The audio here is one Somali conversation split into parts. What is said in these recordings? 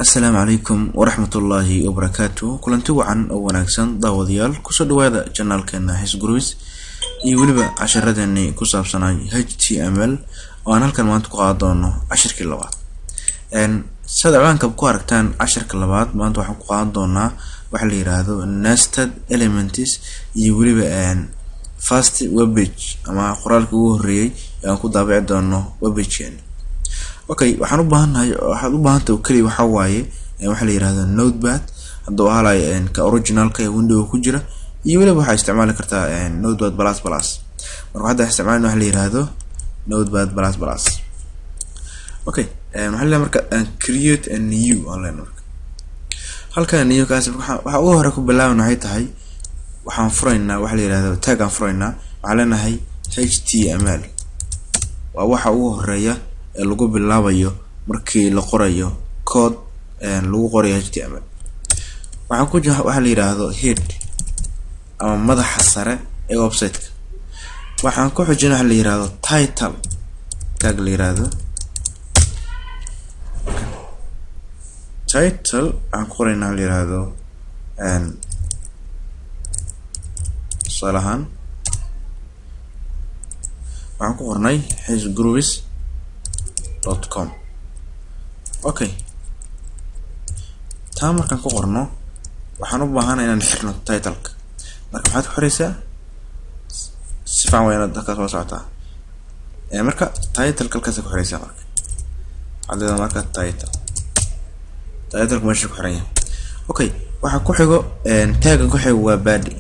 Asalaamu calaykum waraxmatullaahi wabarakaatu. Kulanti wacan oo wanaagsan daawadayaal, kusoo dhawaada janaalkeena Xisgurwis iyo weliba casharadeenii ku saabsanay HTML oo aan halkan maanta ku qaadan doono cashirkii labaad. Sida ciwaanka ku aragtaan, cashirka labaad maanta waxaan ku qaadan doonaa waxa la yiraahdo nested elements iyo weliba first web page ama qoraalkii ugu horreeyay ee aan ku daabici doono web page-keena. Okay, waxaan u baahannahay, waxaad u baahantahay oo keliya waxaa waaye waxa la yiraahdo notepad, hadduu ahaalayo ka originalka ee window ku jira, iyo weliba waxaa isticmaali kartaa notepad plus plus. Marka hadda isticmaalna waxa la yiraahdo notepad plus plus. Okay, waxaan leeyahay marka create a new aan leenahay. Marka halkan new kaas waxa ugu hore ku bilaaban waxay tahay waxaan furaynaa waxa la yiraahdo tag aan furaynaa. Waxaan leenahay HTML waa waxa ugu horeeya ee lagu bilaabayo markii la qorayo code lagu qorayo HTML. Waxaan ku jira waxa la yiraahdo head ama madaxa sare ee website-ka. Waxaan ku xijin waxa la yiraahdo title tag la yiraahdo title. Waxaan ku qoraynaa waxa la yiraahdo tusaale ahaan waxaan ku qornay xisgurwis.com. Okay, taa markaan ku qorno waxaan u baahanahay inaan xirno title-ka. Marka maxaad ku xiraysaa? Si fiican waa inaad halkaas la socotaa. Marka title halkaas ku xiraysaa. Marka waxaad leedahay marka title, title-ka meesha ku xiran yahay. Okay, waxa ku xigo tag-gan ku xigo waa body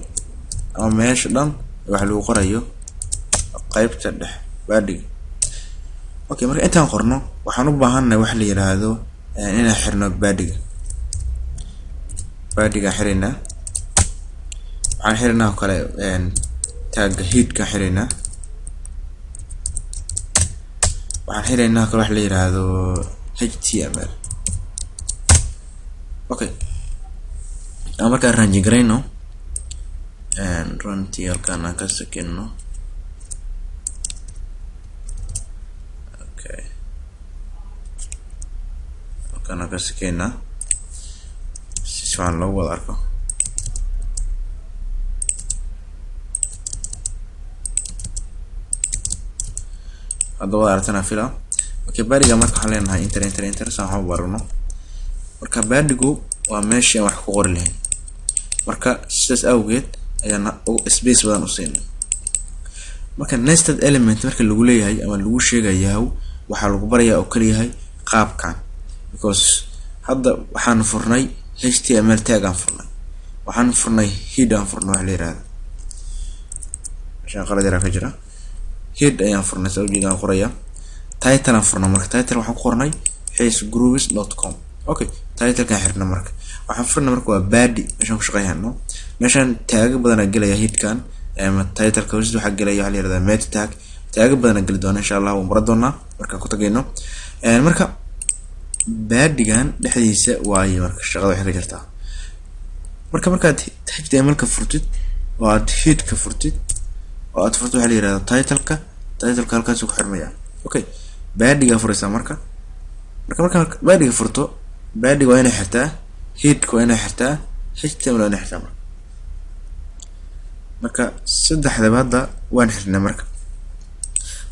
ama meesha dhan wax lagu qorayo, qaybta dhex body. Okay, marka intaan qorno waxaan u baahannahay wax la yiraahdo inaan xirno body-ga. Body-ga xiraynaa, waxaan xiraynaa oo kale tag-ga head-ka xiraynaa. Waxaan xiraynaa oo kale wax la yiraahdo HTML. Okay, aan markaan run garayno, runtii halkaan aan ka sakino. Okay, halkaan aan ka sakeynaa si fiican loogu wada arko. Hadda wada aragtana fila. Okay, body-ga marka waxaan leenahay enter enter enter saan waxaan u barano. Marka body-gu waa meeshii aan wax ku qori lahayn, marka sidaas awgeed ayaan space badan u siinay. Marka nested element marka lagu leeyahay ama lagu sheegayahay, waxaa lagu barayaa oo kaliyahay qaabkan, because hadda waxaan furnay HTML tag aan furnay, waxaan furnay head aan furnay, waxa la yiraahdo meeshaan qalad yaraa ka jira, head ayaan furnay saa ujeedaan qoraya. Title aan furnay, marka title waxaan ku qornay xisgurwis.com. Okay, title-kan xirna. Marka waxaan furnay marka waa body meeshaan ku shaqeynayno. Meeshaan taago badan aa gelaya, headkan ama title-ka hoostiisa waxaa gelaya waxa la yiraahdaa meta tag. Taago badan aa geli doona insha Allah, waan baran doonaa markaan ku tagayno. Marka body-gan dhexdiisa waaye marka shaqada waxay ka jirtaa. Marka markaad HTML-ka furtid oo aad head-ka furtid oo aad furtid waxa la yiraahdo title-ka, title-ka halkaas ku xirmaya. Okay, body-ga furaysaa. Marka marka body-ga furto, body-ga waa inay xirtaa head-ka, waa inay xirtaa HTML, waa inay xirtaa. Marka saddexdaba hadda waan xirnay.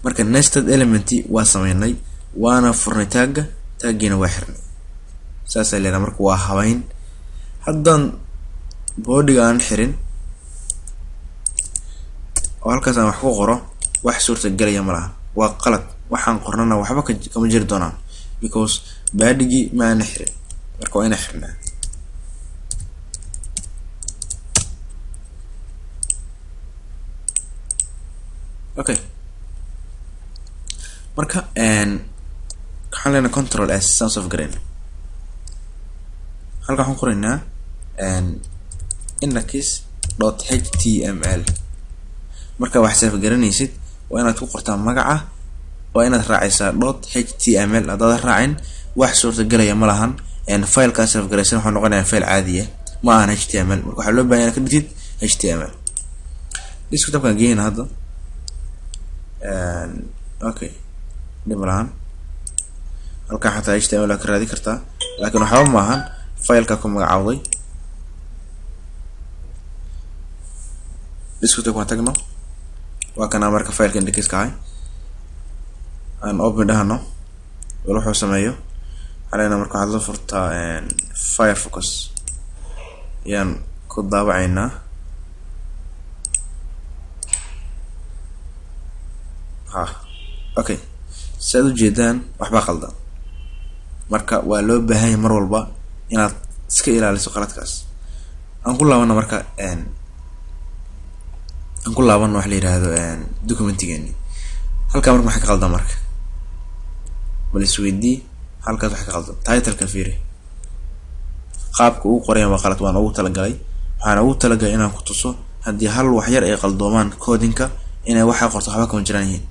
Marka nested element waa sameynay, waana furnay tag-ga, tag-giina waa xirnay, saasaa leedahay. Marka waa habeyn. Haddaan body-ga aan xirin oo halkaas aan wax ku qoro, wax suurta gelaya ma laha, waa qalad. Waxaan qornana waxba kama jiri doonaan, because body-gii ma aana xirin. Marka waa inaan xirnaa. Okay, marka waxaan leenahay control S saan soo garayna. Halkan waxaan qoraynaa index.html. Marka wax save garanaysid waa inaad ku qortaa magaca, waa inaad raacaysaa .html. Haddaad raacin wax suurta gelaya ma lahan. File-kaa save garaysan wuxuu noqonayaa file caadi ah, ma ahan HTML. Marka waxaa loo baahan inaad ka dhigtid HTML. Desktop-kaan geyna hadda. Okay, dhib ma lahan, halkan xataa HTML aa ka raadi kartaa. Laakiin waxba maahan fileka ku magacaawday. Desktop waan tagno, waa kana marka fileka indexka ahay aan open dhahno, wal wuxuu sameeyo xaleyna. Marka waxaad la furtaa Firefox ayaan ku daawacaynaa. Ha, okay, si aad ujeedaan waxbaa qaldan. Marka waa loo baahan yahay mar walba inaad iska ilaaliso qaladkaas. Aan ku laabano marka, aan ku laabano wax la yiraahdo documentigeeni halkaa. Marka maxaa ka qaldan? Marka bal isweydii halkaas waxa ka qaldan. Titleka fiiri, qaabka ugu qorayan waa qalad. Waan ugu talagalay, waxaan ugu talagalay inaan ku tuso haddii hal wax yar ay qaldoomaan codinka inay waxaa qorto waxba kama jiraan yihiin.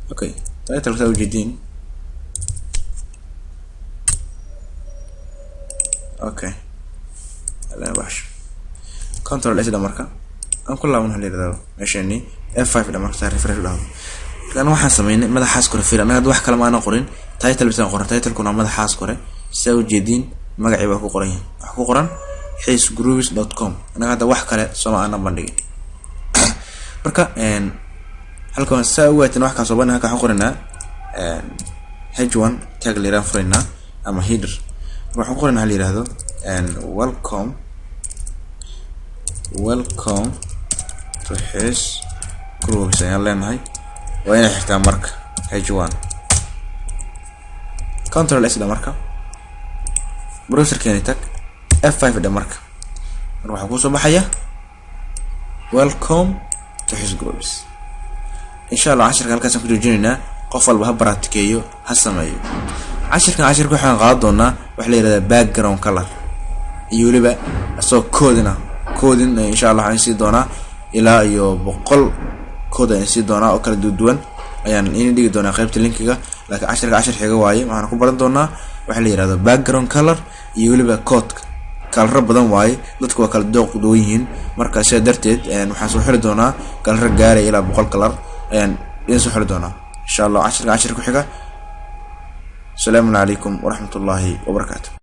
Okay, titleka saa ujeediin. Okay, wax Control S dha. Marka aan ku laaban waxa la yirahdo meeshani F5 dha. Marka saa refresh dhahdo, markaan waxaan sameynay madaxaas kore fiir. Anaga wax kale ma aanan qorin, title bisaan qoran. Titlekuna madaxaas kore saa ujeediin magacii baa ku qoran yahay, waxa ku qoran xiisgroups.com. Anaga hadda wax kale sooma aanan bandhigin. Marka halkan saa ogaatin wax kaasoo ban. Halkan waxaan qoranaa h1 tag la yirahdo furaynaa ama header. Waxaan ku qoranaa la yirahdo welcome, welcome to Xiis Groups ayaan leenahay. Waa inay xirtaa marka h1. Control S dha. Marka browserkeeni tag, F5 dha. Marka waxaa kusoo baxaya welcome to Xiis Groups. Insha Allah cashirka halkaasaan ku joojinaynaa. Qof walba ha baraatikeeyo, ha sameeyo cashirkan. Cashirka waxaan qaadan doonaa waxa la yirahdaa background color iyo weliba isagoo coding ah. Coding insha Allah waxaan sii doonaa ilaa iyo 100 code ayaan sii doonaa oo kala duwan ayaan ini dhigi doonaa qaybta linkiga. Laakiin cashirka cashir xiga waaye, waxaan ku baran doonaa waxa la yirahdo background color iyo weliba codeka. Kalaro badan waaye, dadku waa kala dooq duwan yihiin. Marka sidaa darteed waxaan soo xiri doonaa kalaro gaaraya ilaa 100 kalar ayaan idin soo xiri doonaa insha Allah cashirka cashir ku xiga. Asalaamu calaykum waraxmat ullaahi wabarakaatu.